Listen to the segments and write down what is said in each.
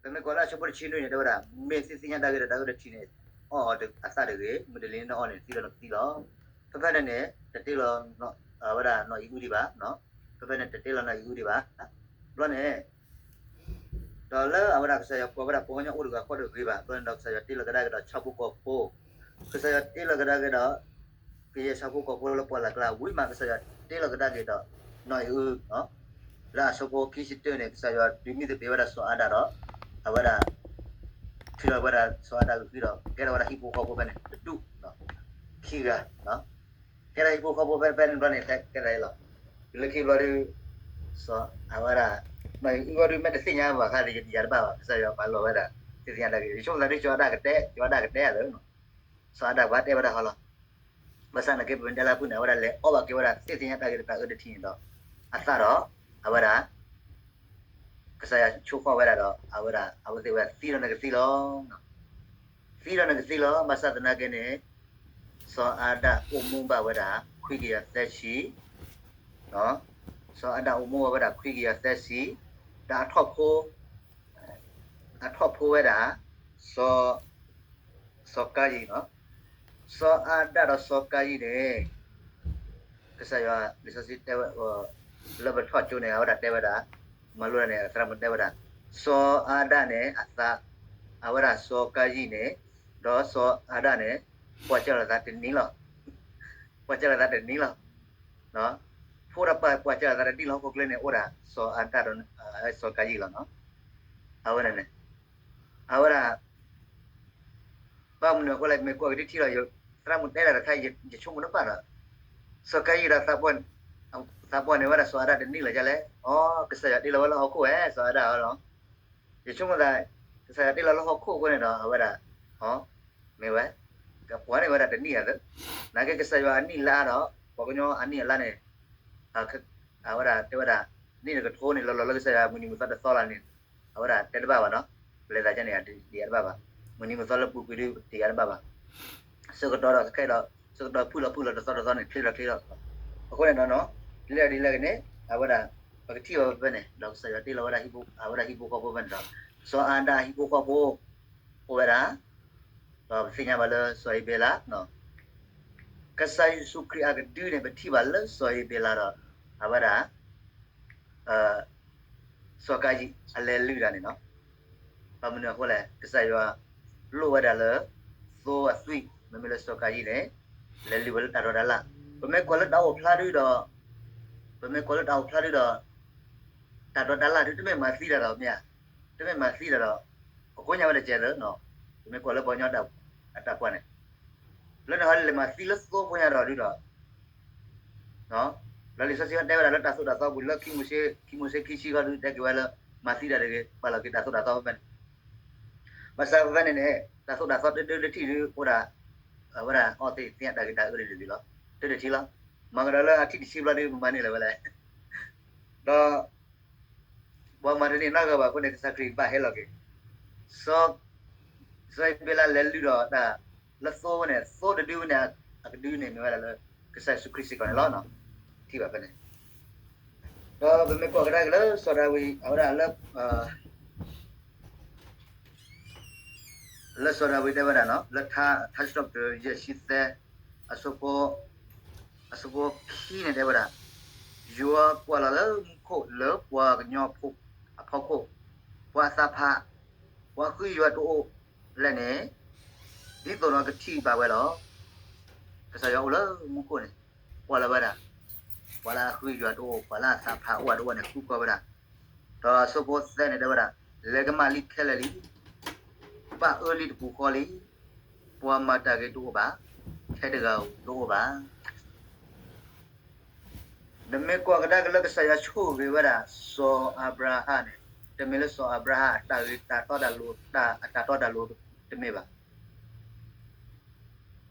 ပမ့ၢ်ကွၢ်လၢအဆၢဖိတဆံနွံန့ၣ် တဲဝဲဒၣ် မ့ၢ်သ့ၣ်ညါတၢ်ဂ့ၤဒီးတၢ်အၢတထံၣ်န့ၣ် အီၣ်အီၤအသၣ်တဂ့ၤ, မ့ၢ်တလံၤန့ၣ်အီၣ်န့ၣ် သံလီၤနကသံလီၤ. ဖဲဖဲန့ၣ်န့ၣ် တတ့လီၤ အဝဲဒၣ်နီၢ်အံၤအုဒံးဘၣ်, ဖဲဖဲန့ၣ် တတ့လီၤနီၢ်အံၤအုဒံးဘၣ်. ဘျီန့ၣ် ဒီးလၢအဝဲဒၣ်ကစၢ်ယွၤကွၢ်ဝဲဒၣ်ပှၤကညီအိၣ်တဂၤဃီတဂ့ၤဘၣ်, ဘျီန့ၣ်ဒီးကစၢ်ယွၤတ့လီၤကဒါက့ၤဒီးဆၣ်ဖိကီၢ်ဖိ, ကစၢ်ယွၤတ့လီၤကဒါက့ၤဒီး ကယဲၢ်ဆၣ်ဖိကီၢ်ဖိလၢပှၢ်လၢ်ကျါဝံၤမး ကစၢ်ယွၤတ့လီၤကဒါက့ၤဒီး နီၢ်အံၤအု, လၢအဆၢဖိခံဆံတၢန့ၣ် ကစၢ်ယွၤဒုးမံသပ့ၤဝဲဒၣ်စီၤအၤဒၣ်ဒီး အဝဲဒၣ် ထံၣ်လီၤဝဲဒၣ်စီၤအၤဒၣ်အုၣ်ဃံဒီး ကဲထီၣ်ဝဲဒၣ်ဟံၣ်ဖိဃီဖိဖဲန့ၣ် တဒူၣ် ခံဂၤ ကဲထီၣ်ဟံၣ်ဖိဃီဖိဖဲဖဲန့ၣ်ဘျီန့ၣ် ကဲထီၣ်လီၤ. တုၤလၢခံဘျီဒုး စီၤအၤဒၣ် နီၢ်အံၤအုအီၤဒုး မ့ၢ်တသ့ၣ်ညါဘၣ်ဃးဒီးယၤတဘၣ်ဘၣ်, ကစၢ်ယွၤပာ်လီၤဝဲဒၣ် သ့ၣ်ညါတၢ်ဂ့ၤ, ယဆိကမိၣ်သးဒ်စီၤအၤဒၣ်ကတဲ, စီၤအၤဒၣ်ကတဲလၢ စီၤအၤဒၣ်ပှၤတဲဝဲဒၣ်ဟီလီၤ. ဘၣ်ဆၣ်နာ်က့ ပမ့ၢ်တဲလၢအပူၤန့ၣ် အဝဲဒၣ်လဲၤအီၣ်ဘၣ်က့ၤဝဲဒၣ်သ့ၣ်ညါတၢ်ဂ့ၤဒီးတၢ်အၢတထံၣ်န့ၣ်ဒီး အသၣ်ဒီး အဝဲဒၣ် ကစၢ်ယွၤဆိၣ်ဃီၣ်ဝဲဒၣ်ဒီး အဝဲဒၣ် အဝဲသ့ၣ်ဝဲသံလီၤနကသံလီၤ. သံလီၤနကသံလီၤ. ဘၣ်ဆၣ်သနာ်က့န့ၣ် စီၤအၤဒၣ်အိၣ်မူဘၣ်ဝဲဒၣ် ခွံကယၤသၢဆံ, စီၤအၤဒၣ်အိၣ်မူဘၣ်ဝဲဒၣ် ခွံကယၤသၢဆံ, ဒီးအထီၣ်ဖိ အထီၣ်ဖိဝဲဒၣ် စီၤ စီၤကၤယံၣ်လီၤ. စီၤအၤဒၣ်ဒီးစီၤကၤယံၣ်န့ၣ် ကစၢ်ယွၤ လံာ်စီဆှံတဲဝဲ လၢပထီၣ်ကၠိန့ၣ် အဝဲဒၣ်တဲဝဲဒၣ်, မၤလိဒၣ်န့ၣ် သရၣ်မုၣ်တဲဝဲဒၣ်, စီၤအၤဒၣ်န့ၣ် အသး အဝဲဒၣ်စီၤကၤယံၣ်န့ၣ် ဒီးစီၤအၤဒၣ်န့ၣ် ပှၤကၢ်လိာ်သးတနံၤလီၤ. ပှၤကၢ်လိာ်သးတနံၤလီၤ. ဖိဒီးပှၤပှၤကၢ်လိာ်သးတနံၤလီၤ ဟီၣ်ခိၣ်ချၢန့ၣ် အိၣ်ဒၣ်စီၤအၤဒၣ်ဒီး စီၤကၤယံၣ်လီၤ. အဝဲန့ၣ်န့ၣ် အဝဲဒၣ် ဘၣ်မနုၤအဃိလဲၣ် မ့ၢ်ကွၢ်က့ၤတထံၣ်လီၤ သရၣ်မုၣ်တဲဒၣ်တခါ ယဆိကမိၣ်တဘၣ်ဒီး စီၤကၤယံၣ်ဒီး သးပှၢ်န့ၢ်ဝဲဒၣ်စီၤအၤဒၣ်တနံၤလီၤဒ်လဲၣ်. အိ ကစၢ်ယွၤတ့လီၤဝဲလၢဟီၣ်ခိၣ်ဝဲ စီၤအၤဒၣ်အီၤလီၤ. ယဆိကမိၣ်သး ကစၢ်ယွၤတ့လီၤလၢဟီၣ်ခိၣ်အဃိန့ၣ်ဒီး အဝဲဒၣ် မ့ၢ်ဝဲ ကပှၤန့ၢ်ဝဲဒၣ်တနံၤဧါသၢ, နာ်က့ကစၢ်ယွၤအနံၣ်အလါဒီး ပှၤကညီအနံၣ်အလါန့ၣ် အဝဲဒၣ်တဲဝဲဒၣ် နံၣ်တကထိန့ၣ် လီၤလီၤလၢကစၢ်ယွၤမုၢ်နံၤမုၢ်သီတသီလီၤန့ၣ် အဝဲဒၣ်တဲတဘၣ်ဘၣ်နီၤ, ပလဲၤသးကန့ၣ် တယၤတဘၣ်ဘၣ်, မုၢ်နံၤမုၢ်သီလၢပူၤကွံာ်ဒုးတယၤတဘၣ်ဘၣ်, ဆၢကတီၢ်ဒီးခဲဒီး ဆၢကတီၢ်ဖုၣ်လီၤဖုၣ်လီၤတသီတသီန့ၣ် ချ့လီၤချ့လီၤ, အဃိန့ၣ်ဒီးနီၤ ဒ်လဲၣ်ဒ်လဲၣ်ဂ့ၤန့ၣ် အဝဲဒၣ် ပကထံၣ်အီၤဖဲဖဲန့ၣ် ဒီးကစၢ်ယွၤတ့လီၤဝဲဒၣ် အဝဲဒၣ်ဟံၣ်ဖိဃီဖိဖဲန့ၣ်ဒီး စီၤအၤဒၣ်ဟံၣ်ဖိဃီဖိ အိၣ်ဝဲဒၣ် ဒီးပသ့ၣ်ညါဘၣ်လၢစီၤအ့ဘ့လး ကစၢ်ယ့ၣ်ၡူးခရံာ်အကဒုန့ၣ် ပထံၣ်ဘၣ်လၢစီၤအ့ဘ့လးဒီး အဝဲဒၣ် စီၤကၤယံၣ်အလဲၤလုၢ်တၢ်န့ၣ်လီၤ. ဘၣ်မနုၤအဃိလဲၣ် ကစၢ်ယွၤလိၣ်ဝဲဒၣ်လၢ သိအသွံၣ် မ့မ့ၢ်လၢစီၤကၤယံၣ်န့ၣ် လဲၤလုၢ်ဝဲလၢတၢ်ဒိးတၢ်လၣ်, ပမ့ၢ်ကွၢ်လၢတၢ်အိၣ်ဖျါဒုဒီး ပမ့ၢ်ကွၢ်လၢတၢ်အိၣ်ဖျါဒုဒီး တၢ်ဒိးတၢ်လၣ်ဒု တမ့ၢ်မၤသံတၢ်ဒီးမ့ၢ်ဧါ, တမ့ၢ်မၤသံတၢ်ဒီး အဃိညါဝဲတကဲးလၢ ပမ့ၢ်ကွၢ်လၢပှၤကညီအတၢ်ပှၢ်န့ၣ် လၢနဟဲလဲၤမၤသံလၢသိဖိညါဒီးဒုဒီး လၢလံာ်စီဆှံတဲဝဲဒၣ်လၢတၢ်သိၣ်တၢ်သီပူၤလၢခံမိၤၡ့ ခံမိၤၡ့ခံဆံဃီဒု တဲက့ၤဝဲလၢ မၤသံတၢ်တဂ့ၤ ပာ်လီၤက့ၤတၢ်သိၣ်တၢ်သီဖဲဖဲန့ၣ်, ဘၣ်ဆၣ်ဖဲဖဲန့ၣ်န့ၣ် တၢ်သိၣ်တၢ်သီတဒၢတထံၣ်ဒု အိၣ်ဒၣ် အဝဲဒၣ်အီသ့ၣ်သ့ၣ်ညါတၢ်ဂ့ၤတၢ်အၢတဒုလီၤ, တဒၢထံလီၤ, မၤကဒီးလၢအထံၣ်တဆံဘျီဒု မၤန့ၢ်လၢၤဝဲလဲၣ်, ဒီး ပှၤမၤတန့ၢ်နီတဂၤဘၣ်အဃိန့ၣ် ကစၢ်ခရံာ်ဘၣ်ဟဲလီၤက့ၤ စီၤအ့ဘ့လးလဲၤလုၢ်ဒီးတၢ်လၢသိဝဲန့ၣ် သိတဒုဝဲန့ၣ် အကဒုန့ၣ်မ့ၢ်ဝဲဒၣ်လၢ ကစၢ်ယ့ၣ်ၡူးခရံာ်စ့ၢ်ကီးန့ၣ်လီၤ. ထံၣ်ဘၣ်ဖဲန့ၣ် ဒီးပမ့ၢ်ကွၢ်ကဒါက့ၤလၢစီၤဒၤဝံး အဝဲဒၣ်လၢ လၢစီၤဒၤဝံးတဲဝဲဒၣ်နီၤ လၢထါ ထါစံးထီၣ်ပတြၢၤ ယဲၢ်ဆံသၢ အဆၢဖိ အဆၢဖိခံန့ၣ်တဲဝဲဒၣ်, ယွၤကွၢ်လီၤလၢမူခိၣ်လၢပှၤကညီဖိအဖီခိၣ်, ပှၤအသးဖး, ပှၤအဃုယွၤတအိၣ်လဲၣ်န့ၣ်, ဒ်သိးဒီးကထံၣ်ဘၣ်ဝဲလီၤ. ကစၢ်ယွၤအိၣ်လၢမူခိၣ်န့ၣ် ကွၢ်လီၤဝဲဒၣ် ပှၤလၢအဃုယွၤတအိၣ် ပှၤလၢအသးဖးအိၣ်ဝဲတအိၣ်န့ၣ် ဃုကွၢ်ဝဲဒၣ်, ဒီးအဆၢဖိသၢန့ၣ်တဲဝဲဒၣ်, လဲၤကမၣ်လံခဲလၢာ်လံ, ဘၣ်အၢလံတပူၤဃီလံ, ပှၤမၤတၢ်ဂ့ၤတအိၣ်ဘၣ်, ထဲတဂၤဧိၤတအိၣ်ဘၣ်. နမ့ၢ်ကွၢ်ကဒါက့ၤလၢကစၢ်ယွၤဆိၣ်ဂ့ၤဝဲဒၣ် စီၤအၤဘြၤဟၣ်န့ၣ်, တမ့ၢ်လၢစီၤအၤဘြၤဟၣ် တၢ်ဂ့ၤတၢ်တီတၢ်လိၤ တၢ်အတၢ်တီတၢ်လိၤတမ့ၢ်ဘၣ်.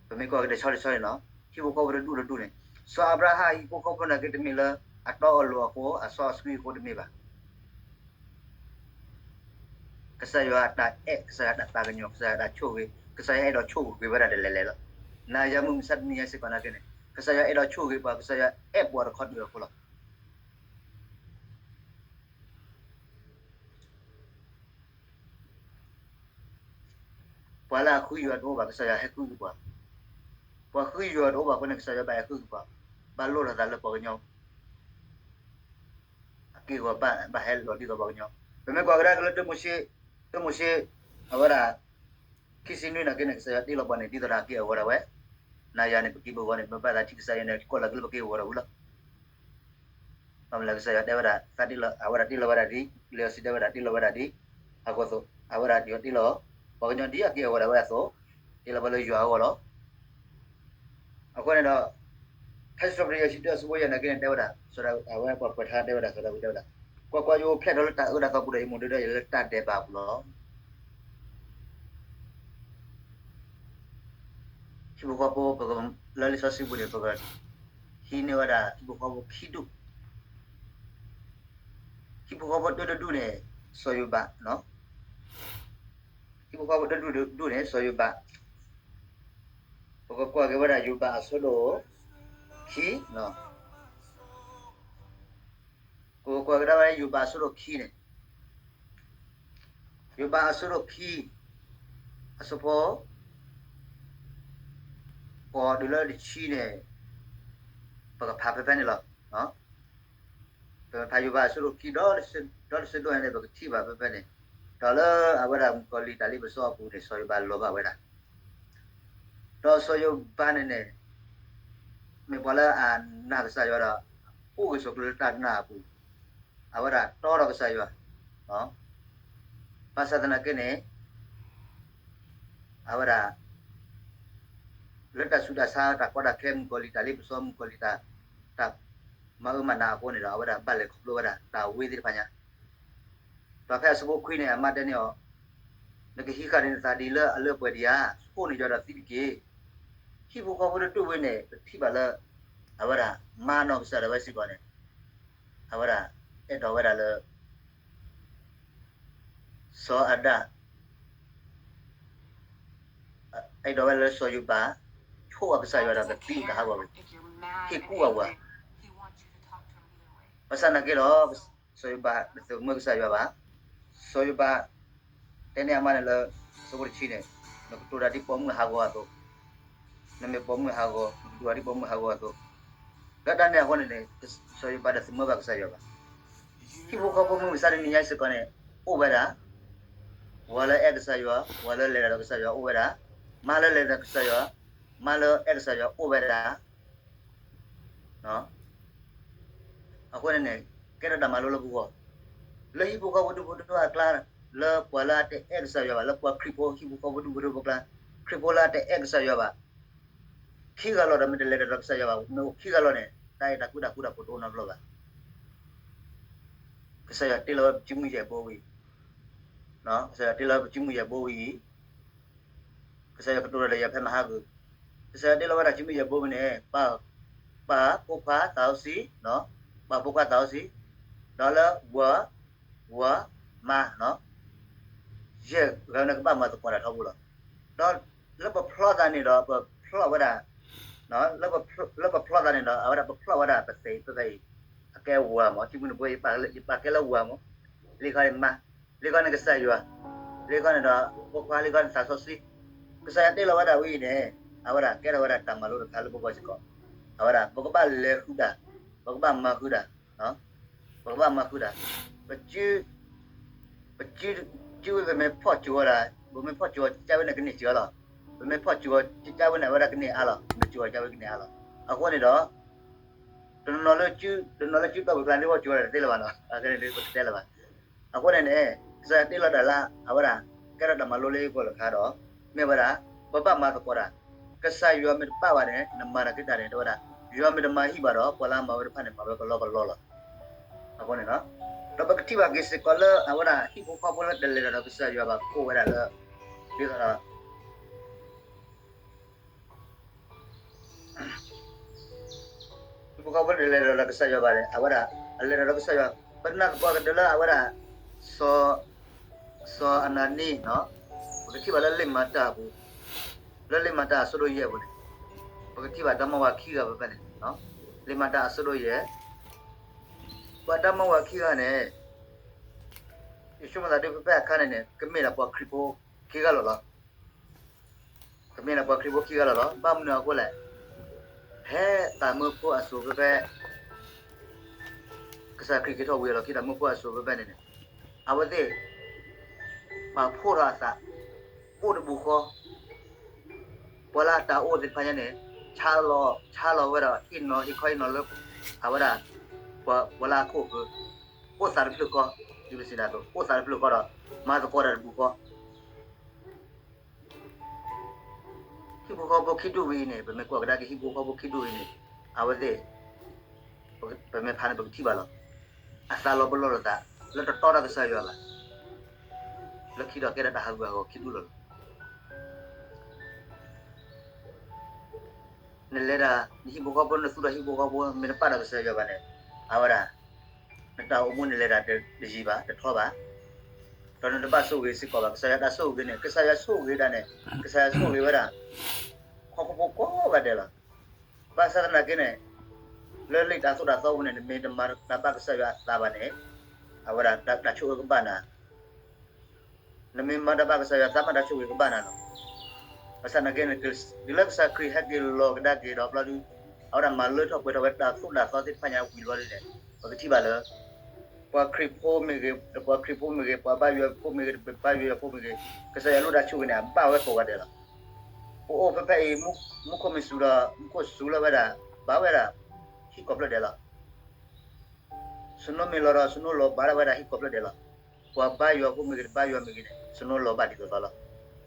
ပမ့ၢ်ကွၢ်က့ၤတဆီတဆီန့ၣ်နီၤ, ဟံၣ်ဖိဃီဖိတဒူၣ်တဒူၣ်န့ၣ်, စီၤအၤဘြၤဟၣ်ဟံၣ်ဖိဃီဖိန့ၣ်က့ၤတမ့ၢ်လၢ အတီအလိၤအဃိ အစီအဆှံအဃိတမ့ၢ်ဘၣ်. ကစၢ်ယွၤအတၢ်အဲၣ်, ကစၢ်ယွၤအတၢ်သးကညီၤ, ကစၢ်ယွၤအတၢ်ဆိၣ်ဂ့ၤ, ကစၢ်ယွၤအဲၣ်ဒိးဆိၣ်ဂ့ၤဝဲဒၣ်ဒ်လဲၣ်လဲၣ်လီၤ. နၤယၤမုၢ်မဆါတနံၤညါစ့ၢ်ကီးနာ်က့န့ၣ်, ကစၢ်ယွၤအဲၣ်ဒိးဆိၣ်ဂ့ၤပှၤ, ကစၢ်ယွၤအဲၣ်ပှၤတခီတၢၤအဃိလီၤ. ပှၤလၢအဃုယွၤတအိၣ်ဘၣ် ကစၢ်ယွၤဟဲဃုက့ၤပှၤ, ပှၤဃုယွၤတအိၣ်ဘၣ်အဃိန့ၣ် ကစၢ်ယွၤဘၣ်ဟဲဃုက့ၤပှၤ, ဘၣ်လိၣ်ထီၣ်သးလၢပှၤကညီ အက့ၢ်အဂီၤဘၣ်ဟဲလီၤဒ်သိးပှၤကညီ, ပမ့ၢ်ကွၢ်ကဒါက့ၤလၢ တၢမိၤၡ့, တၢမိၤၡ့, အဝဲဒၣ် ခံဆံနွံနာ်က့န့ၣ် ကစၢ်ယွၤတ့လီၤပှၤန့ၣ် ဒ်သိးဒီးအက့ၢ်အဂီၤဒၣ်ဝဲ, နၤယၤန့ၣ် ပကံၢ်ပဂီၤန့ၣ် ပဘၣ်သးထံၣ်ကစၢ်ယွၤန့ၣ် ကိးလီၤက့ၤလၢပက့ၢ်ပဂီၤဒၣ်ဝံၤလီၤ. ဘၣ်မနုၤလဲၣ် ကစၢ်ယွၤတဲဝဲဒၣ် သးတ့လီၤ အဝဲဒၣ်တ့လီၤဝဲဒၣ်ဒ်, လံာ်စီဆှံတဲဝဲဒၣ်တ့လီၤဝဲဒၣ်ဒ်, အဃိသိး အဝဲဒၣ်ယွၤတ့လီၤ ပှၤကညီဒ်အက့ၢ်အဂီၤဒၣ်ဝဲအသိး, တ့လီၤဝဲလၢယွၤအဂီၢ်လီၤ. အဃိန့ၣ်ဒီး ထါစံးထီၣ်ပတြၢၤယဲၢ်ဆံတၢအဆၢဖိယဲၢ်နာ်က့န့ၣ် တဲဝဲဒၣ်, စီၤဒၤဝံး အဝဲပှၤကွဲးထါတဲဝဲဒၣ် စီၤဒၤဝံးတဲဝဲဒၣ်, ကွၢ်ကွၢ်, ယအိၣ်ဖျဲၣ်ထီၣ်လၢတၢ်အၢတၢ်သီပူၤဒီး ယမိၢ်ဒၢဒီးယၤလၢတၢ်ဒဲးဘးအပူၤလီၤ. ဟံၣ်ဖိဃီဖိ ပက လၢလံာ်စီဆှံပူၤန့ၣ် ပက ဟံးန့ၢ်ဝဲဒၣ်ဟံၣ်ဖိဃီဖိခံဒူၣ်, ဟံၣ်ဖိဃီဖိတဒူၣ်န့ၣ် စီၤယိၤဘး, ဟံၣ်ဖိဃီဖိတဒူၣ်န့ၣ် စီၤယိၤဘး, ပကကွၢ်က့ၤဝဲဒၣ်ယိၤဘးအဆၢဒိၣ်ခံ, ပကကွၢ်ကဒါဝဲယိၤဘးအဆၢဒိၣ်ခံန့ၣ်, ယိၤဘးအဆၢဒိၣ်ခံ, အဆၢဖိ ဃိးတုၤလၢတဆံန့ၣ်, ပကဖးဖဲဖဲန့ၣ်လီၤ. ပကဖးယိၤဘးအဆၢဒိၣ်ခံ ဒီတဆၢဒိၣ်န့ၣ် ပကထံၣ်ဘၣ်ဖဲဖဲန့ၣ်, ဒီးလၢအဝဲဒၣ်မုၣ်ကီၤလံၤတၢ်လ့ပစီအပူၤန့ၣ် စီၤယိၤဘးလီၤဘၣ်ဝဲဒၣ် ဒီးစီၤယိၤဘးန့ၣ်န့ၣ် မ့ၢ်ပှၤလၢအနာ်ကစၢ်ယွၤဒီး အိၣ်ဂ့ၤဆိးကျၢၤလၢတၢ်နာ်အပူၤ, အဝဲဒၣ်တီဒီးကစၢ်ယွၤ, ဘၣ်ဆၣ်သနာ်က့န့ၣ် အဝဲဒၣ် လၢတၢ်ဆူးတၢ်ဆါ တၢ်ကီတၢ်ခဲ မုၣ်ကီၤလံၤတၢ်လ့ပစီ မုၣ်ကီၤလံၤတၢ် တၢ်မၤအၢမၤနးအဃိန့ၣ်ဒီး အဝဲဒၣ်ဘၣ်လဲၤခီဖျိဝဲဒၣ်တၢ်ဝ့သ့ၣ်တဖၣ်ညါ, ဒီးဖဲအဆၢဖိခွံန့ၣ် အမါတဲန့ၢ်အီၤ, နကဟံးဃာ်န့ၣ်နသးဒ်လၢအလၢပှဲၤဒံးဧါ, ဆိၣ်န့ၢ်ယၤဒီးသံတက့ၢ်. ဟံၣ်ဖိဃီဖိတဒူၣ်ဝဲန့ၣ် ပထံၣ်ဘၣ်လၢ အဝဲဒၣ်မါနီၢ်ကစၢ်ဒၣ်ဝဲစ့ၢ်ကီးန့ၣ် အဝဲဒၣ်အဲၣ်ဒိးဝဲဒၣ်လၢ စီၤအၤဒၣ် အဲၣ်ဒိးဝဲဒၣ်လၢစီၤယိၤဘး ဆိၣ်အကစၢ်ယွၤဒီးကသံတဟးဂီၤဝဲ, ဟ့ၣ်ကူၣ်အဝၤ, ဘၣ်ဆၣ်သနာ်က့ဒီး စီၤယိၤဘးတသမၢကစၢ်ယွၤဘၣ်. စီၤယိၤဘး တဲန့ၢ်အမါန့ၣ်လၢ အဆၢဖိတဆံန့ၣ်, နကတိၤတၢ်ဒ်ပိာ်မုၣ်ဟးဂီၤအသိး, နမ့ၢ်ပိာ်မုၣ်ဟးဂီၤ နကတိၤတၢ်ဒ်ပိာ်မုၣ်ဟးဂီၤအသိး, လၢတၢ်န့ၣ်အဃိန့ၣ်န့ၣ် စီၤယိၤဘးတသမၢဘၣ်ကစၢ်ယွၤဘၣ်. ဟံၣ်ဖိဃီဖိမုၢ်မဆါတနံၤညါစ့ၢ်ကီးန့ၣ် အိၣ်ဝဲဒၣ် ပှၤလၢအဲၣ်ကစၢ်ယွၤ, ပှၤလၢလဲၤတၢ်ဒီးကစၢ်ယွၤအိၣ်ဝဲဒၣ်, မါလၢလဲၤတၢ်ဒီးကစၢ်ယွၤ, မါလၢအဲၣ်ကစၢ်ယွၤအိၣ်ဝဲဒၣ် အဃိန့ၣ်န့ၣ် ကဲထီၣ်တၢ်မၤလိလၢပဂီၢ်, လၢဟံၣ်ဖိဃီဖိဒူၣ်ဖိထၢဖိအကျါ, လၢပှၤလၢအတအဲၣ်ကစၢ်ယွၤဘၣ်, လၢပှၤခရံာ်ဖိဟံၣ်ဖိဃီဖိဒူၣ်ဖိထၢဖိအကျါ, ခရံာ်ဖိလၢအတအဲၣ်ကစၢ်ယွၤဘၣ်, ခံဂၤလီၤဒီးမ့ၢ်တလဲၤတၢ်ဒီးကစၢ်ယွၤဘၣ်, မ့ၢ်အိၣ်ခံဂၤလီၤန့ၣ် တၢ်အဲၣ်တၢ်ကွံတၢ်ဃူတၢ်ဖိးတအိၣ်နီတဘျီဘၣ်. ကစၢ်ယွၤတ့လီၤဝဲပစုမုၢ်ယဲၢ်ဘိဝံၤ, ကစၢ်ယွၤတ့လီၤဝဲပစုမုၢ်ယဲၢ်ဘိဝံၤအံၤ, ကစၢ်ယွၤကတိၤတၢ်ဒီးယၤဖဲမဟါဂီၤ, ကစၢ်ယွၤတ့လီၤဝဲဒၣ်စုမုၢ်ယဲၢ်ဘိဝံၤန့ၣ်, ပာ်ဖိခွါသးစီဆှံ, ပာ်ဖိခွါသးစီဆှံ, ဒီးလၢပှၤ, ပှၤ, မါ, ယဲၢ်ဂၤန့ၣ်ကဘၣ်မၤသကိးတၢ်ထီဘိလီၤ. ဒီးလၢပဖျီသးန့ၣ်ဒီး ပဖျီဝဲဒၣ်, လၢပဖျီသးန့ၣ်ဒီး အဝဲဒၣ်ပဖျီဝဲဒၣ်ပသ့ၣ်ပဖဲအံၤ, အကဲဝၤမး, ထံမုၢ်နဘိ ယပာ်ကဲလၢဝၤမး, လံာ်ခီန့ၣ်မါ, လံာ်ခီန့ၣ်ကစၢ်ယွၤ, လံာ်ခီန့ၣ်ဒီး ဖိခွါ, လံာ်ခီန့ၣ်သးစီဆှံ, ကစၢ်ယွၤတ့လီၤဝဲဒၣ်ဝဲအံၤန့ၣ်, အဝဲဒၣ်ကဲထီၣ်ဝဲဒၣ်တၢ်မၤလိတခါလၢပဂီၢ်စ့ၢ်ကီး, အဝဲဒၣ် ပကဘၣ်လဲၤဃုာ်တၢ်, ပကဘၣ်မၤဃုာ်တၢ်, ပကဘၣ်မၤဃုာ်တၢ်, ပစု ပစု စုဝဲပမ့ၢ်ဖီၣ်စၢၤဝဲဒၣ်, ပမ့ၢ်ဖီၣ်စၢၤဝဲကန့ၢ်စၢၤလီၤ. ပမ့ၢ်ဖီၣ်စၢၤဝဲကဝဲဒၣ်ကန့ၢ်အါလီၤ, မ့ၢ်စၢၤဝဲကဝဲကန့ၢ်အါလီၤ. အဃိန့ၣ်ဒီး တနီၤနီၤလၢစု, တနီၤလၢစုတီၢ်ပူၤကျါ ဒ်ဖီၣ်စၢၤဝဲဒၣ်တသ့လၢၤဘၣ်နီၤ, အဃိန့ၣ်တသ့လၢၤဘၣ်. အဃိန့ၣ်န့ၣ် ကစၢ်ယွၤတ့လီၤတၢ်လၢ အဝဲဒၣ် ကဲထီၣ်တၢ်မၤလိလၢယဂီၢ်တခါဒီး မ့ၢ်ဝဲဒၣ် ပဘၣ်မၤသကိးတၢ်, ကစၢ်ယွၤမ့ၢ်တပာ်ဘၣ်န့ၣ် နမၤတၢ်က့ၤတၢ်န့ၣ် တဲဝဲဒၣ် ယွၤမ့ၢ်တမၤဟံၣ်ဘၣ်ဒီး ပှၤလၢအမၤဝဲတဖၣ်န့ၣ် မၤဝဲကလီကလီလီၤ. အဃိန့ၣ် ဒီးပကထံၣ်ဘၣ်က့ၤစ့ၢ်ကီးလၢ အဝဲဒၣ်ဟံၣ်ဖိဃီဖိလၢတလဲၤတၢ်ဒီးကစၢ်ယွၤဘၣ် ကအိၣ်ဝဲဒၣ်လၢ ဒ်သိးဒီး ဟံၣ်ဖိဃီဖိတလဲၤတၢ်ဒီးကစၢ်ယွၤဘၣ်န့ၣ် အဝဲဒၣ် အလဲၤတၢ်ဒီးကစၢ်ယွၤ, ပနာ်သပှၢ်ကတၢၢ်လၢအဝဲဒၣ် စီၤ စီၤအနၤနံ, ပကထံၣ်ဘၣ်လၢလံာ်မၤတၢ်အပူၤ, လၢလံာ်မၤတၢ်အဆၢဒိၣ်ယဲၢ်အပူၤန့ၣ် ပကထံၣ်ဘၣ်တၢ်မါဝၤခံဂၤဖဲဖဲန့ၣ်, လံာ်မၤတၢ်အဆၢဒိၣ်ယဲၢ်, ပှၤတၢ်မါဝၤခံဂၤန့ၣ် ယဆိကမိၣ်သးဒ်ဖဲဖဲအခါန့ၣ်န့ၣ် ကမ့ၢ်ဒၣ်ပှၤခရံာ်ဖိခံဂၤလီၤလီၤ. ကမ့ၢ်လၢပှၤခရံာ်ဖိခံဂၤလီၤလီၤ. ဘၣ်မနုၤအဃိလဲၣ်, ဖဲတၢ်မၢဖိအစိၤဖဲဖဲ ကစၢ်ခရံာ်က့ၤထီၣ်ဝံၤအလီၢ်ခံ တၢ်မၢဖိအစိၤဖဲဖဲန့ၣ်န့ၣ်, အဝဲသ့ၣ် ပာ်ဖှိၣ်ထီၣ်အသး အိၣ်တပူၤဃီ, ပှၤလၢအတၢ်အိၣ်သ့ၣ်တဖၣ်ညါန့ၣ် ဆါလီၤ ဆါလီၤဝဲဒီး ဟံၣ်နီၤဟံၣ်ခီဟံၣ်နီၤလၢ အဝဲဒၣ် ပှၤလၢအခိၣ်ဃၢၤ အိၣ်သးတဖျၢၣ်ဃီ, ဒ်ပစံးဒၣ်အသိး အိၣ်သးတဖျၢၣ်ဃီဒီး မၤသကိးတၢ်တပူၤဃီ ဟံၣ်ဖိဃီဖိခံဒူၣ်ဝံၤအံၤန့ၣ် ပမ့ၢ်ကွၢ်ကဒါက့ၤဟံၣ်ဖိဃီဖိခံဒူၣ်ဝံၤန့ၣ် အဝဲသ့ၣ် ပမ့ၢ်ဖးန့ၣ် ပကထံၣ်ဘၣ်လီၤ. အသးလီၤပလိာ်လိာ်သး လၢတတီဒီးကစၢ်ယွၤဘၣ်. လၢခံဒီးကဲထီၣ်တၢ်ဟးဂူာ်ဟးဂီၤခံဒူၣ်လီၤလီၤ. နလဲၤဒၣ် နဟံၣ်ဖိဃီဖိ နသူၣ်ထီၣ်ဟံၣ်ဖိဃီဖိ မ့ၢ်တပာ်ဒီးကစၢ်ယွၤဘၣ်န့ၣ် အဝဲဒၣ် နတၢ်အိၣ်မူန့ၣ်လဲၤတၢ်တယံာ်ဘၣ် တထီဘၣ်. ဒီးနတဘၣ်ဆိၣ်ဂ့ၤစ့ၢ်ကီးဘၣ်. ကစၢ်ယွၤတၢ်ဆိၣ်ဂ့ၤန့ၣ် ကစၢ်ယွၤဆိၣ်ဂ့ၤဒၣ်န့ၣ် ကစၢ်ယွၤဆိၣ်ဂ့ၤဝဲဒၣ် ဟီၣ်ခိၣ်ဖိကိးဂၤဒဲးလီၤ. ဘၣ်ဆၣ်သနာ်က့န့ၣ် လၢလံာ်တၢ်သိၣ်တၢ်သီပူၤန့ၣ် နမ့ၢ်တမၤတၢ်ဘၣ်ကစၢ်ယွၤအသးဘၣ်န့ၣ် အဝဲဒၣ်တၢ်ဆိၣ်ဂ့ၤကဘၣ်နၤ နမ့ၢ်မၤတၢ်ဘၣ်ကစၢ်ယွၤ သးမၤတၢ်ဆိၣ်ဂ့ၤကဘၣ်နၤလီၤ. ဘၣ်ဆၣ်သနာ်က့န့ၣ် တုၤလၢကစၢ်ခရံာ်ဟဲက့ၤလီၤကဒါက့ၤဒီးဘျီဒု အဝဲဒၣ်မၤလၢထီၣ်ပှဲၤထီၣ်ဝဲတၢ်သိၣ်တၢ်သီသ့ၣ်တဖၣ်ညါဝံၤဘျီဒုန့ၣ် ပကထံၣ်ဘၣ်လၢ ပှၤခရံာ်ဖိမ့ၢ်ဂ့ၤ ပှၤခရံာ်ဖိမ့ၢ်ဂ့ၤ ပှၤဘါယွၤဖိမ့ၢ်ဂ့ၤ တဘါယွၤဖိမ့ၢ်ဂ့ၤ ကစၢ်ယွၤလိၣ်တၢ်ဆိၣ်ဂ့ၤန့ၣ် အဘၣ်ဝဲကိးဂၤဒဲးလီၤ. ပအိၣ်ဖဲဖဲအံၤ မူခိၣ်မ့ၢ်စူၤဒီး မူခိၣ်စူၤလီၤဝဲဒၣ် ဘၣ်ဝဲဒၣ် ဟံၣ်ကိးဖျၢၣ်ဒဲးလီၤ. စနိမ့ၢ်လီၤဒီး စနိလီၤဘၣ်ဒၣ်ဝဲဒၣ်ဟံၣ်ကိးဖျၢၣ်ဒဲးလီၤ. ပှၤဘါယွၤဖိမ့ၢ်ဂ့ၤ တဘါယွၤမ့ၢ်ဂ့ၤန့ၣ် စနိလီၤဘၣ်ဒ်သိးသိးလီၤ.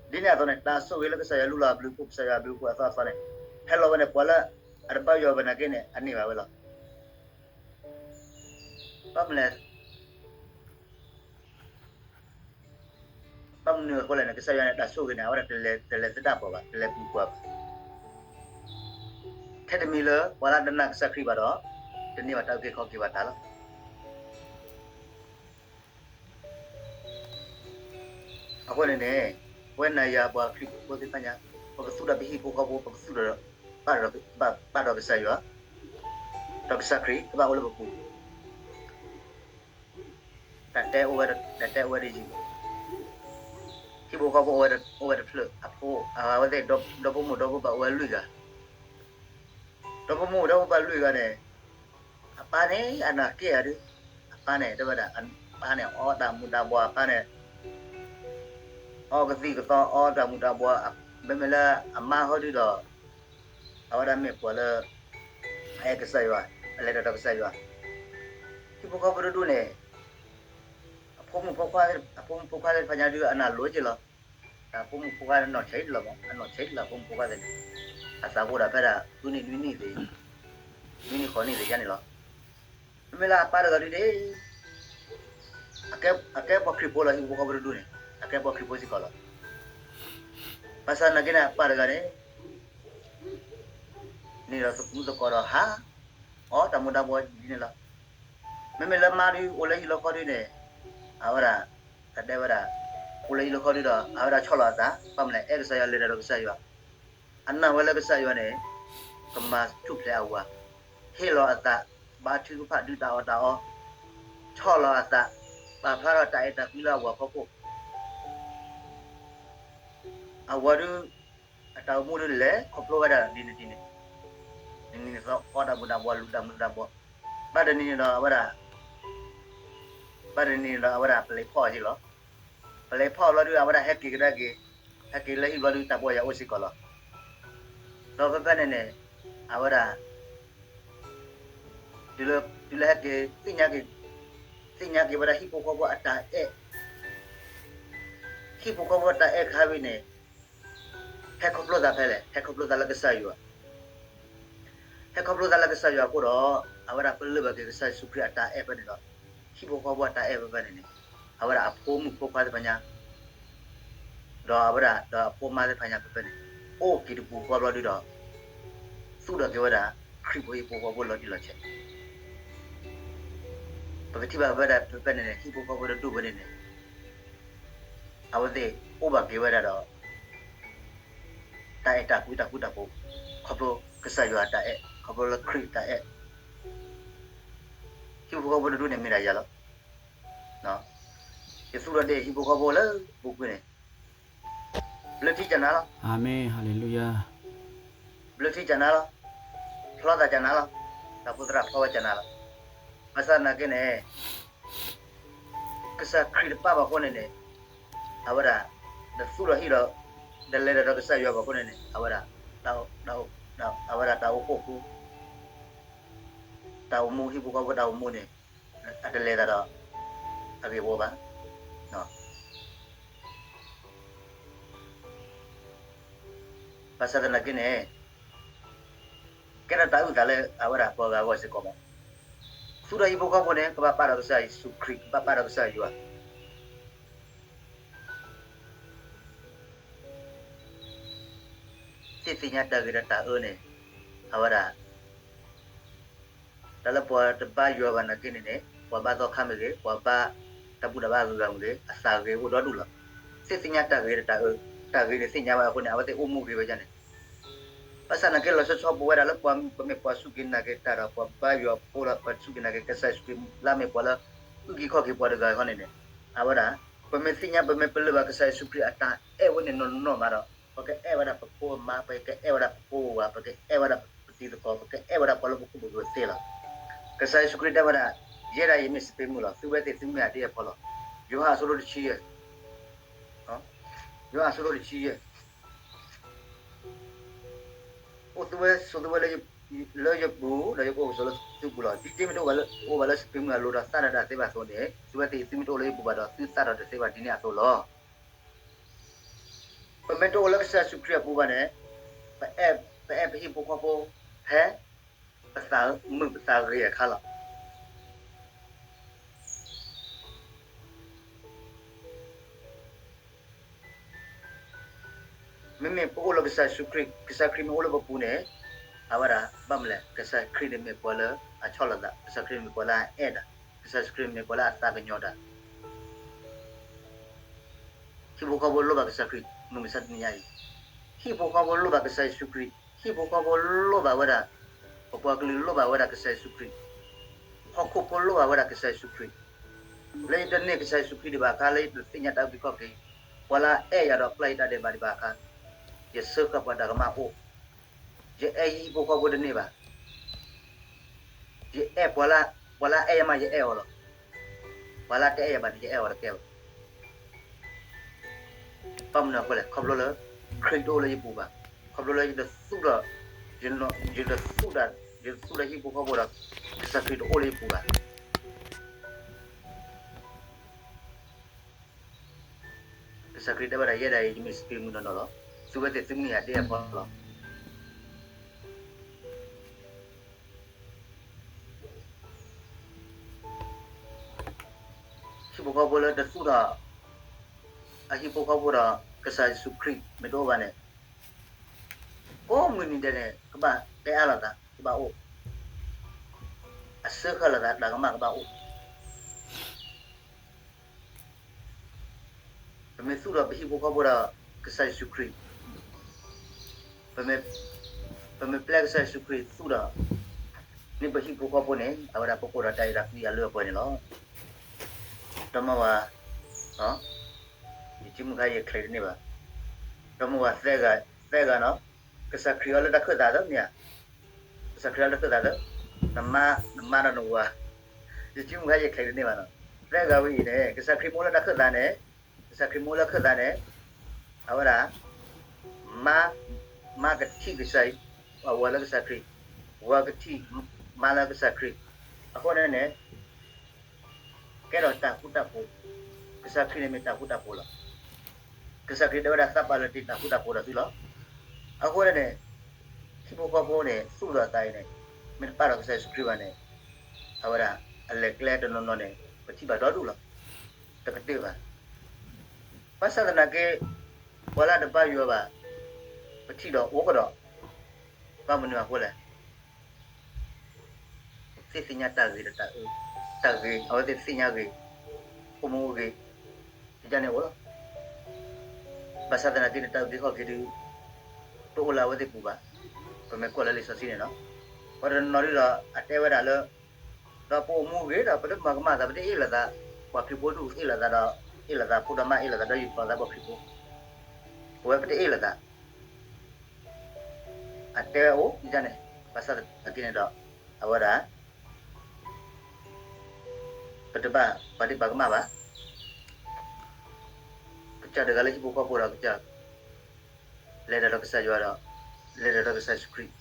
ဒ်န့ၣ်အသိးန့ၣ် တၢ်ဆိၣ်ဂ့ၤလၢကစၢ်ယွၤလူလီၤအဘျုးအဖှိၣ် ကစၢ်ယွၤအဘျုးအဖှိၣ်အသီအသီန့ၣ် ဟဲလီၤဝဲန့ၣ် ပှၤလၢအတဘါယွၤဘၣ်သနာ်က့န့ၣ် အန့ၢ်ဘၣ်ဝဲလီၤ. ဘၣ်မနုၤ ဘၣ်မနုၤအဃိလဲၣ်န့ၣ် ကစၢ်ယွၤန့ၣ် တၢ်ဆိၣ်ဂ့ၤန့ၣ် အဝဲဒၣ်တလဲၤသဒၣ်ပှၤဘၣ် တလဲၤပူၤပှၤဘၣ်. ထဲတမံၤလၢ ပှၤလၢတနာ်ကစၢ်ခရံာ်ဘၣ်ဒီး တန့ၢ်ဘၣ်တၢ်အုၣ်က့ၤခီၣ်က့ၤဘၣ်တၢ်လီၤ. အဃိန့ၣ်န့ၣ် ပဝဲနၤယၤပှၤခရံာ်ဖိသ့ၣ်တဖၣ်ညါ ပကသူၣ်ဒီးပဟံၣ်ဖိဃီဖိ ပကသူၣ်ဒီး ပာ်ဒီးကစၢ်ယွၤ ဒီးကစၢ်ခရံာ်ကဘၣ်အိၣ်လၢပပူၤ တၢ်တဲအိၣ်ဝဲ တၢ်တဲအိၣ်ဝဲတယံာ် ဟံၣ်ဖိဃီဖိအိၣ်ဝဲတဖျၢၣ် အဖိ အဝဲသ့ၣ် ဒီဖိမိၢ်ဒီဖိပၢ်အိၣ်ဝဲလွံၢ်ဂၤ ဒီဖိမိၢ်ဒီဖိပၢ်လွံၢ်ဂၤန့ၣ် အပၢ်န့ၣ် အနာ်ကဲဧါဒုး အပၢ်န့ၣ် တဲဝဲဒၣ် အပၢ်န့ၣ် အီတၢ်မူၤတၢ်ဘှီး အပၢ်န့ၣ် အီကသံၣ်ကသီ အီတၢ်မူၤတၢ်ဘှီး မ့မ့ၢ်လၢအမါဟီဒုးဒီး အဝဲဒၣ်မ့ၢ်ပှၤလၢ အအဲၣ်ကစၢ်ယွၤ အလဲၤတၢ်ဒီးကစၢ်ယွၤ ဟံၣ်ဖိဃီဖိတဒူၣ်န့ၣ် အဖိမုၣ်ဖိခွါ အဖိမုၣ်ဖိခွါသ့ၣ်တဖၣ်ညါဒုး အနာ်လိၤက့ၤလီၤ. တၢ်ဖိမုၣ်ဖိခွါန့ၣ် နီၢ်ဆံးလီၤမး အနီၢ်ဆံးလီၤ ဖိမုၣ်ဖိခွါသ့ၣ်န့ၣ် အသးပှၢ်ဒၣ်ဖဲဒၣ် ဃုနံၣ်နွံနံၣ်သ့ၣ် နွံနံၣ်ဃိးနံၣ်သ့ၣ်ယါန့ၣ်လီၤ. မ့မ့ၢ်လၢအပၢ်တဂၤဒုးန့ၣ် အကဲပှၤခရံာ်ဖိလီၤ ဟံၣ်ဖိဃီဖိတဒူၣ်န့ၣ် အကဲပှၤခရံာ်ဖိစ့ၢ်ကီးလီၤ. ဘၣ်ဆၣ်သနာ်က့န့ၣ် အပၢ်တဂၤန့ၣ် န့ၣ်ဒီးသမူသကိးဒီးဟး အီတၢ်မူၤတၢ်ဘှီးဒ်န့ၣ်လီၤ. မ့မ့ၢ်လၢမါဒုး အိၣ်လၢဟံၣ်လၢဃီဒုးန့ၣ် အဝဲဒၣ် တၢ်တဲဝဲဒၣ် အိၣ်လၢဟံၣ်လၢဃီဒုးဒီး အဝဲဒၣ်ဆီၣ်လီၤအသး ဘၣ်မနုၤလဲၣ် အဲၣ်ကစၢ်ယွၤလဲၤတၢ်ဒီးကစၢ်ယွၤ အနာ်ဝဲလၢကစၢ်ယွၤန့ၣ် ကမၤထူၣ်ဖျဲးအဝၤ ဟ့ၣ်လီၤအသး ဘါထုကဖၣ်ဒုးတၢ်အီၣ်တၢ်အီ ဆီၣ်လီၤအသး ပာ်ဖျါထီၣ်တၢ်အဲၣ်တၢ်ကွံလၢအဝၤဖီခိၣ် အဝၤဒုး အတၢ်အိၣ်မူဒုးလဲၤခီဖျိဝဲဒၣ်ဒ်န့ၣ်ဒ်န့ၣ် နံၤနံၤသီအီတၢ်မူၤတၢ်ဘှီး လူၤတၢ်မူၤတၢ်ဘှီး ဘၣ်တနံၤန့ၣ်ဒီးအဝဲဒၣ် ဘၣ်တနံၤန့ၣ်ဒီးအဝဲဒၣ်ပလဲၤဖီၣ်အီၤက့ၤလီၤ. ပလဲၤဖီၣ်အီၤဘျီဒုး အဝဲဒၣ်ဟဲက့ၤကဒါက့ၤ ဟဲက့ၤလၢဟံၣ်ဘျီဒုး တၢ်ဘှီးယၤအိၣ်စ့ၢ်ကီးလီၤ. ဒီးဖဲဖဲန့ၣ်န့ၣ် အဝဲဒၣ် တုၤလၢဟဲက့ၤ သ့ၣ်ညါက့ၤ သ့ၣ်ညါက့ၤဝဲဒၣ်ဟံၣ်ဖိဃီဖိအတၢ်အဲၣ် ဟံၣ်ဖိဃီဖိအတၢ်အဲၣ်ခါဝံၤန့ၣ် ဟဲခီဖျိသးဖဲလဲၣ် ဟဲခီဖျိသးလၢကစၢ်ယွၤ ဟဲခီဖျိသးလၢကစၢ်ယွၤအဃိဒီး အဝဲဒၣ်ပလၢၢ်ဘၣ်က့ၤကစၢ်ယ့ၣ်ၡူးခရံာ်အတၢ်အဲၣ်ဖဲန့ၣ်ဒီး ဟံၣ်ဖိဃီဖိအတၢ်အဲၣ်ဖဲဖဲန့ၣ်န့ၣ် အဝဲဒၣ်အဖိမုၣ်ဖိခွါသ့ၣ်တဖၣ်ညါ ဒီးအဝဲဒၣ် ဒီးအဖိမါသ့ၣ်တဖၣ်ညါဖဲဖဲန့ၣ် အိၣ်က့ၤတပူၤဃီဘျီဒုးဒီး သူၣ်ထီၣ်က့ၤဝဲဒၣ် ခရံာ်ဖိဟံၣ်ဖိဃီဖိလီၤတံၢ်လီၤဆဲး ပကထံၣ်ဘၣ်ဝဲဒၣ်ဖဲဖဲန့ၣ်န့ၣ် ဟံၣ်ဖိဃီဖိတဒူၣ်ဝဲန့ၣ်န့ၣ် အဝဲသ့ၣ်အိၣ်ဘၣ်က့ၤဝဲဒၣ်ဒီး တၢ်အဲၣ်တၢ်ကွံတၢ်ဃူတၢ်ဖိး ခီဖျိကစၢ်ယွၤအတၢ်အဲၣ် ခီဖျိလၢခရံာ်အတၢ်အဲၣ် ဟံၣ်ဖိဃီဖိတဒူၣ်န့ၣ်မ့ၢ်ဒၣ်ယၤလီၤ. ယသူၣ်ထီၣ်ဒ့ၣ်ဟံၣ်ဖိဃီဖိလၢပူၤကွံာ်န့ၣ် ဘျၢထံကနၤလီၤ. ဘျၢထံကနၤလီၤ. ဖျီသးကနၤလီၤ. တၢ်အိၣ်ဖှိၣ်သရၣ်ဖျီဝဲကနၤလီၤ. ဘၣ်ဆၣ်သနာ်က့န့ၣ် ကစၢ်ခရံာ်တပာ်ဘၣ်အဃိန့ၣ်န့ၣ် အဝဲဒၣ် တသူၣ်ထီၣ်ဟံၣ်ဒီး တလဲၤတၢ်ဒီးကစၢ်ယွၤဘၣ်အဃိန့ၣ်န့ၣ် အဝဲဒၣ် အဝဲဒၣ်တၢ်အိၣ်ဖှိၣ်ဖိ တၢ်အိၣ်မူ ဟံၣ်ဖိဃီဖိတၢ်အိၣ်မူန့ၣ် အတလဲၤတၢ်ဒီး အဂ့ၢ်ဝီဘၣ်. ဘၣ်ဆၣ်သနာ်က့န့ၣ် ကဲထီၣ်တၢ်အုၣ်သးလၢအဝဲဒၣ်ပှၤဂၤအဂီၢ်စ့ၢ်ကီးမး. သူၣ်ထီၣ်ဟံၣ်ဖိဃီဖိန့ၣ် ကဘၣ်ပာ်ဒီးကစၢ်ယ့ၣ်ၡူးခရံာ် ကဘၣ်ပာ်ဒီးကစၢ်ယွၤ သ့ၣ်သ့ၣ်ညါတၢ်ဂ့ၤဒီးတၢ်အၢန့ၣ် အဝဲဒၣ် တၢ်လၢပှၤတဘါယွၤဘၣ်နာ်က့န့ၣ်န့ၣ် ပှၤဘါသီခါမ့ၢ်ဂ့ၤ, ပှၤဘါတၢ်ဘူၣ်တၢ်ဘါဂုၤဂၤမ့ၢ်ဂ့ၤ, အသးဂ့ၤအိၣ်ဒီဒူၣ်လီၤ. သ့ၣ်သ့ၣ်ညါတၢ်ဂ့ၤဒီးတၢ်အၢ, တၢ်ဂ့ၤန့ၣ်သ့ၣ်ညါဝဲအဃိန့ၣ် အဝဲသ့ၣ်အိၣ်မူဂ့ၤဝဲဒ်န့ၣ်. ဘၣ်ဆၣ်နာ်က့လီၤဆီဆီပဝဲဒၣ်လၢပှၤမ့ၢ်ပှၤစူၢ်က့ၤနာ်က့ၤတၢ်ဒီး ပှၤဘါယွၤဖိဒီး ပှၤစူၢ်က့ၤနာ်က့ၤကစၢ်ယ့ၣ်ၡူးခရံာ်လၢအမ့ၢ်ပှၤလၢ အုၣ်က့ၤခီၣ်က့ၤပှၤတဂၤအဃိန့ၣ်န့ၣ် အဝဲဒၣ် ပမ့ၢ်သ့ၣ်ညါ ပမ့ၢ်ပလၢၢ်ဘၣ်ကစၢ်ယ့ၣ်ၡူးခရံာ်အတၢ်အဲၣ်ဝဲန့ၣ်နီၢ်နီၢ်မးဒီး ပကအဲၣ်ဝဲဒၣ်ပဖိပမါ, ပကအဲၣ်ဝဲဒၣ်ပဖိပဝၤ, ပကအဲၣ်ဝဲဒၣ်ပတံၤသကိး, ပကအဲၣ်ဝဲဒၣ်ပှၤလၢပခိၣ်ပဃၢၤသ့လီၤ. ကစၢ်ယ့ၣ်ၡူးခရံာ်တဲဝဲဒၣ်, ယဲဒၣ်ယမ့ၢ်စပံးမုၢ်လီၤ. သုဝဲသ့ၣ်သုမ့ၢ်အဒ့အဖီလီၤ. ယိၤဟၣ်အဆၢဒိၣ်တဆံယဲၢ်, ယိၤဟၣ်အဆၢဒိၣ်တဆံယဲၢ် အိၣ်သုဝဲဆိးသုဝဲလၢယပူၤ, ဒီးယကအိၣ်ကဆိးလၢသုပူၤလီၤ. ဒ်ဒ့မ့ၢ်တအိၣ်ဘၣ်လၢ အိၣ်ဘၣ်လၢစပံးမုၢ်အလိၤဒီးသၣ်ဒၣ်တၢ်သ့ဘၣ်အသိးန့ၣ်, သုဝဲသ့ၣ်သုမ့ၢ်တအိၣ်လၢယပူၤဘၣ်ဒီး သုသၣ်ဒီးတသ့ဘၣ်ဒ်န့ၣ်အသိးလီၤ. ပမ့ၢ်တအိၣ်လၢကစၢ်ယ့ၣ်ၡူးခရံာ်အပူၤဘၣ်န့ၣ်, ပအဲၣ်ပဟံၣ်ဖိဃီဖိ ဖဲပသးမုာ်ပသးဂ့ၤအခါလီၤ. မ့မ့ၢ်ပအိၣ်လၢကစၢ်ယ့ၣ်ၡူးခရံာ်, ကစၢ်ခရံာ်မ့ၢ်အိၣ်လၢပပူၤန့ၣ်, အဝဲဒၣ် ဘၣ်မနုၤလဲၣ်, ကစၢ်ခရံာ်န့ၣ်မ့ၢ်ပှၤလၢအဆီၣ်လီၤသး, ကစၢ်ခရံာ်မ့ၢ်ပှၤလၢအအဲၣ်တၢ်, ကစၢ်ခရံာ်မ့ၢ်ပှၤလၢအသးကညီၤတၢ် ဟံၣ်ဖိဃီဖိလိၣ်ဘၣ်ကစၢ်ခရံာ် မုၢ်မဆါတနံၤညါအံၤ, ဟံၣ်ဖိဃီဖိလိၣ်ဘၣ်ကစၢ်ယ့ၣ်ၡူးခရံာ်, ဟံၣ်ဖိဃီဖိလိၣ်ဘၣ်ဝဲဒၣ်, ပပှၤကလုာ်လိၣ်ဘၣ်ဝဲဒၣ်ကစၢ်ယ့ၣ်ၡူးခရံာ်, ဟီၣ်ခိၣ်ဖိလိၣ်ဘၣ်ဝဲဒၣ်ကစၢ်ယ့ၣ်ၡူးခရံာ်, လၢယတန့ၢ်ကစၢ်ယ့ၣ်ၡူးခရံာ်ဒံးဘၣ်အခါ, လၢယတသ့ၣ်ညါတၢ်အုၣ်က့ၤခီၣ်က့ၤ, ပှၤလၢအအဲၣ်ယၤဒီးပျၢ်ယတၢ်ဒဲးဘးဒံးဘၣ်အခါ, ယဆၢဃာ်ပှၤတၢ်ကမၣ်အိၣ်, ယအဲၣ်ယဟံၣ်ဖိဃီဖိတန့ၢ်ဘၣ် ယအဲၣ်ပှၤလၢ, ပှၤလၢအအဲၣ်ယၤမး ယအဲၣ်အီၤလီၤ. ပှၤလၢတအဲၣ်ယၤဘၣ်န့ၣ် ယအဲၣ်အီၤတကဲဘၣ်. ဘၣ်မနုၤအဃိလဲၣ်, ခီဖျိလၢ ခရံာ်တအိၣ်လၢယပူၤဘၣ်, ခီဖျိလၢယတသူၣ်ဒီး, ယတသူၣ်ဒီး, ယတသူၣ်ဒီးဟံၣ်ဖိဃီဖိဒီး, ကစၢ်ခရံာ်တအိၣ်လၢယပူၤဘၣ်. ကစၢ်ခရံာ်တဲဝဲဒၣ် ယဲဒၣ်အံၤယမ့ၢ်စပံးမုၢ်နီၢ်နီၢ်လီၤ. သုဝဲသ့ၣ်သုမ့ၢ်ယဒ့အဖီလီၤ. ဟံၣ်ဖိဃီဖိလၢတသူၣ်ထီၣ်, အဟံၣ်ဖိဃီဖိဒီး ကစၢ်ယ့ၣ်ၡူးခရံာ်မ့ၢ်တအိၣ်ဘၣ်န့ၣ်, ကိးမုၢ်နံၤဒဲးန့ၣ် ကဘၣ်တဲအါလိာ်သး, ကဘၣ်အိၣ်, အဆၢဃာ်လိာ်သး တၢ်ကမၣ်ကဘၣ်အိၣ် ပမ့ၢ်သူၣ်ထီၣ်ပဟံၣ်ဖိဃီဖိဒီး ကစၢ်ယ့ၣ်ၡူးခရံာ်, ပမ့ၢ်ပျဲကစၢ်ယ့ၣ်ၡူးခရံာ်သူၣ်ဒီး န့ၢ်ပဟံၣ်ဖိဃီဖိန့ၣ် အဝဲဒၣ်ပကအိၣ်ဒီးတၢ်အဲၣ်တၢ်ကွံအလၢအပှဲၤန့ၣ်လီၤ. ဒီမါဝၤ, ယစုမုၢ်ခါယဲၢ်ချံးတန့ၢ်ဘၣ်, ဒီမါဝၤသၢဂၤ, သၢဂၤနီၤ, ကစၢ်ခရံာ်အီၤလၢတၢ်ခၢၣ်သးသၢမ့ၢ်ဧါ, ကစၢ်ခရံာ်အီၤလၢတၢ်ခၢၣ်သးသၢ, နမါ, နမါဒီးနဝၤ, ယစုမုၢ်ခါယဲၢ်ချံးတန့ၢ်ဘၣ်နီၤ, သၢဂၤဝဲအံၤန့ၣ် ကစၢ်ခရံာ်မ့ၢ်အိၣ်လၢတၢ်ခၢၣ်သးန့ၣ်, ကစၢ်ခရံာ်မ့ၢ်အိၣ်လၢခၢၣ်သးန့ၣ်, အဝဲဒၣ် မါ, မါကထံၣ်ကစၢ်, အဝၤလၢကစၢ်ခရံာ်, ဝၤကထံၣ်မါလၢကစၢ်ခရံာ်, အဃိန့ၣ်န့ၣ် ကဲထီၣ်တၢ်ဃူတၢ်ဖိး, ကစၢ်ခရံာ်န့ၣ်မ့ၢ်တၢ်ဃူတၢ်ဖိးလီၤ. ကစၢ်ခရံာ်တဲဝဲဒၣ် သးပာ်လီၤတ့ၢ်တၢ်ဃူတၢ်ဖိးဒီးသုလီၤ. အဃိန့ၣ်န့ၣ် ဟံၣ်ဖိဃီဖိန့ၣ် သူၣ်ထီၣ်သးအံၤန့ၣ် မ့ၢ်တပာ်ဒီးကစၢ်ယ့ၣ်ၡူးခရံာ်ဘၣ်န့ၣ် အဝဲဒၣ် အလဲၤကျဲတနီၤနီၤန့ၣ် ပထံၣ်ဘၣ်ဒီဒူၣ်လီၤ. တကတၢၢ်ဘၣ်. ဘၣ်ဆၣ်သနာ်က့ ပှၤလၢအတဘါယွၤဘၣ် ပထံၣ်ဒီးအိၣ်ကဒီး, ဘၣ်မနုၤအဃိလဲၣ်. သ့ၣ်သ့ၣ်ညါတၢ်ဂ့ၤဒီးတၢ်အၢ, တၢ်ဂ့ၤ အဝဲသ့ၣ်သ့ၣ်ညါဂ့ၤ, အိၣ်မူဂ့ၤ, ဒ်န့ၣ်အိၣ်လီၤ. ဘၣ်ဆၣ်သနာ်က့န့ၣ် တၢ်အုၣ်က့ၤခီၣ်က့ၤဒုး တအိၣ်လၢအဝဲသ့ၣ်ပူၤဘၣ်. ပမ့ၢ်ကွၢ်လၢလံာ်စီဆှံန့ၣ်လီၤ. ပှၤတနီၤနီၤဒုးဒီး အတဲဝဲဒၣ်လၢ ဒီးပအိၣ်မူဂ့ၤဒီး ပတမၤကမၣ်သး ပတအ့ၣ်လိာ်သး ပှၤခရံာ�ဖိဒူၣ် အ့ၣ်လိာ်သးဒီး အ့ၣ်လိာ်သးဖိဒီးမါ အ့ၣ်လိာ်သးဒီးယုၢ်ပျီသးပှၤခရံာ�ဖိ, ပဝဲပတအ့ၣ်လိာ်သး, အတဲဝဲအိၣ်ဒ်န့ၣ်, ဘၣ်ဆၣ်သနာ်က့န့ၣ်ဒီး အဝဲဒၣ် ပတဘၣ်ပာ်ဒ့ၣ်ပာ်ကမၣ်ဘၣ်. ကစၢ်တဂၤလၢဟံၣ်ဖိဃီဖိဒီးကစၢ် လဲၤတၢ်ဒီးကစၢ်ယွၤဒီး လဲၤတၢ်ဒီးကစၢ်ယ့ၣ်ၡူးခရံာ်,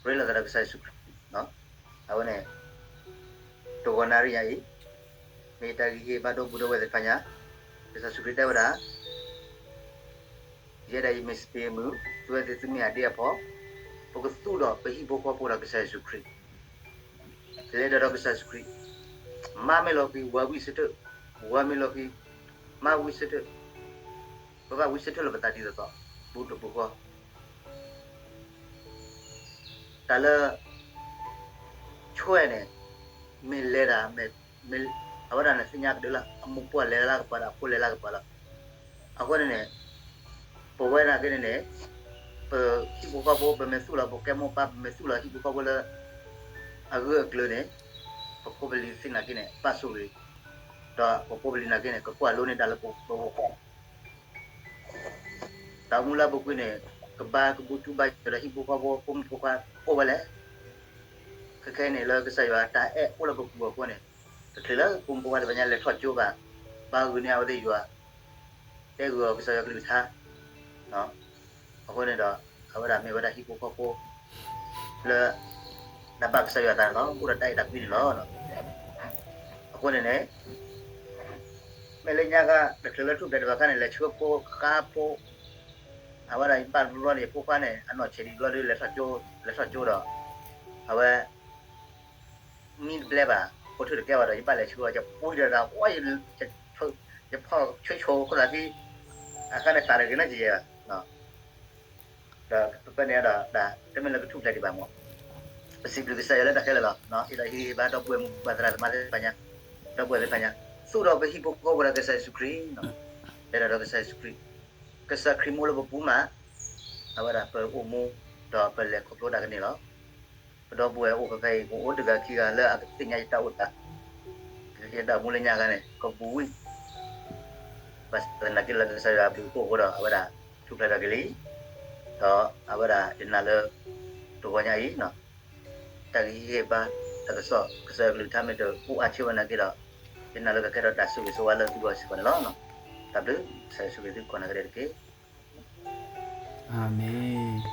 ရ့လိာ်သးဒီးကစၢ်ယ့ၣ်ၡူးခရံာ်, အဝဲန့ၣ် တဂီၤနၣ်ရံၣ်ညါအံၤ မ့ၢ်တၢ်ဂံၢ်ဟ့ၣ်ဘါဒီပုၢ်ဒီဝဲၢ်သ့ၣ်တဖၣ်ညါ, ကစၢ်ယ့ၣ်ၡူးခရံာ်တဲဝဲဒၣ် ယဲဒၣ်အံၤမ့ၢ်စပံးမုၢ်, သုဝဲသ့ၣ်သုမ့ၢ်အဒ့အဖီ, ပကသူၣ်ဒီးပဟံၣ်ဖိဃီဖိဒီးကစၢ်ယ့ၣ်ၡူးခရံာ်, လဲၤတၢ်ဒီးကစၢ်ယ့ၣ်ၡူးခရံာ်, မၤမ့ၢ်လီၤဃံၤ ဝၤဝံၣ်ဆၢထၢၣ်, ဝၤမ့ၢ်လီၤဃံၤ မၤဝံၣ်ဆၢထၢၣ်, ပဘၣ်ဝံၣ်ဆၢထၢၣ်လၢပသးဒ်သိးသိး ဘူးတဘူးဃီ တၢ်လၢ ဆွဲန့ၣ် မ့ၢ်လဲၤတၢ် အဝဲဒၣ်န့ၣ်သ့ၣ်ညါကဒုလီၤ, အမိၢ်ပှၢ်လဲၤလၢကပၤဒီး အဖိလဲၤလၢကပၤလီၤ. အဃိန့ၣ်န့ၣ် ပဝဲနာ်က့န့ၣ်န့ၣ် ပဟံၣ်ဖိဃီဖိ ပမ့ၢ်သူၣ်လီၤ ပကဲမိၢ်ပၢ် ပမ့ၢ်သူၣ်လီၤဟံၣ်ဖိဃီဖိလၢ အဂၢၢ်အကျၢၤန့ၣ် ပဖိပလံၤသ့ၣ်နာ်က့န့ၣ် ဘၣ်ဆိၣ်ဂ့ၤ, ဒီးပဖိပလံၤနာ်က့န့ၣ် ကကွၢ်လိန့ၢ်တၢ်လၢပဂီၢ် တၢ်အိၣ်မူလၢအပူၤကွံာ်န့ၣ် ကဘါကဘူတူၢ်ဘါယွၤဒီးဟံၣ်ဖိဃီဖိ ဖိမုၣ်ဖိခွါအိၣ်ဝဲလဲၣ်. ခဲခဲအံၤန့ၣ် လၢကစၢ်ယွၤတၢ်အဲၣ်အိၣ်လၢပပူၤအဃိန့ၣ် တချုးလၢဖိမုၣ်ဖိခွါတဖၣ်ညါလဲၤထီၣ်ကၠိဘၣ်, ဘါဂုာ်န့ၢ်အဝဲသ့ၣ်ယွၤ, တဲဂုာ်အီၤကစၢ်ယွၤကလုၢ်ကထါ, အဃိန့ၣ်ဒီး အဝဲဒၣ်မ့ၢ်ဝဲဒၣ်ဟံၣ်ဖိဃီဖိ လၢ တၢ်ဘၣ်ကစၢ်ယွၤအသးန့ၣ်လီၤ, အိၣ်ဒီးတၢ်အဲၣ်တၢ်ကွံန့ၣ်လီၤ. အဃိန့ၣ်န့ၣ် မ့ၢ်လၢညါခါ တချုးလၢထူၣ်ဖျဲးတဘၣ်ခါန့ၣ် လဲၤဆှၢဖိဃါဖိ, အဝဲဒၣ်ယဘၣ်တဘျီန့ၣ် ယဖိခွါန့ၣ် အနီၢ်ဆံးဒံးတဘျီဒီး လဲၤထီၣ်ကၠိဒီး အဝဲ မံတဘျဲဘၣ် ဖိထၢၣ်တကဲဘၣ်ဒီး ယဘၣ်လဲၤဆှၢအီၤ ယပှ့ၤဒီးတၢ် ယဖီၣ်ဆၢဆိးခိၣ်သးခံ, အခါန့ၣ် သးတဂ့ၤနီတယဲၢ်ဘၣ်. ဒီးပဖဲန့ၣ်ဒီး တမ့ၢ်လၢကထူၣ်ဖျဲးဒံးဘၣ်မး, ပစံးဘျုးကစၢ်ယွၤလၢတၢ်ခဲလၢာ်လီၤ. ဟ့ၣ်ဒီးဟ့ၣ်ဂံၢ်ဟ့ၣ်ဘါဒီပုၢ်ဝဲၢ်မုၣ်ပၢ်သရၣ်သမါသ့ၣ်တဖၣ်ညါ, ဒီပုၢ်ဝဲၢ်သ့ၣ်တဖၣ်ညါ, သူၣ်ဒီးပဟံၣ်ဖိဃီဖိဒီးကစၢ်ယ့ၣ်ၡူးခရံာ်, လဲၤတၢ်ဒီးကစၢ်ယ့ၣ်ၡူးခရံာ်, ကစၢ်ခရံာ်မ့ၢ်အိၣ်လၢပပူၤမး, အဝဲဒၣ်ပအိၣ်မူ ဒီးပလဲၤခီဖျိတၢ်ကန့ၢ်လီၤ. ပဒီပုၢ်ဝဲၢ်အိၣ်ဖဲဖဲအံၤ ပအိၣ်တဂၤခံဂၤလၢအကသ့ၣ်ညါယတၢ်အိၣ်သး, ယတၢ်အိၣ်မူလၢညါခါန့ၣ် ကဘူးဝံၣ်, ဘၣ်ဆၣ်သနာ်က့လၢကစၢ်ယွၤအဘျုးအဖှိၣ်အဃိဒီး အဝဲဒၣ်ထူၣ်ဖျဲးထီၣ်က့ၤလံ, ဒီးအဝဲဒၣ်ယနာ်လၢ တဂီၤညါအံၤ တၢ်ဂံၢ်ဟ့ၣ်ဘါ တၢ်ကစီၣ် ကစၢ်ယွၤကလုၢ်ကထါမ့ၢ်တအိၣ်အါဆၢဝဲနာ်က့ဒီး ယနာ်လၢကကဲထီၣ်တၢ်ဆိၣ်ဂ့ၤဆိၣ်ဝါလၢသုဂီၢ်စ့ၢ်ကီးန့ၣ်လီၤ. တၢ်ဘျုး, ကစၢ်ယွၤဆိၣ်ဂ့ၤသုကိးဂၤဒဲးတက့ၢ်. အၤမ့ၣ်.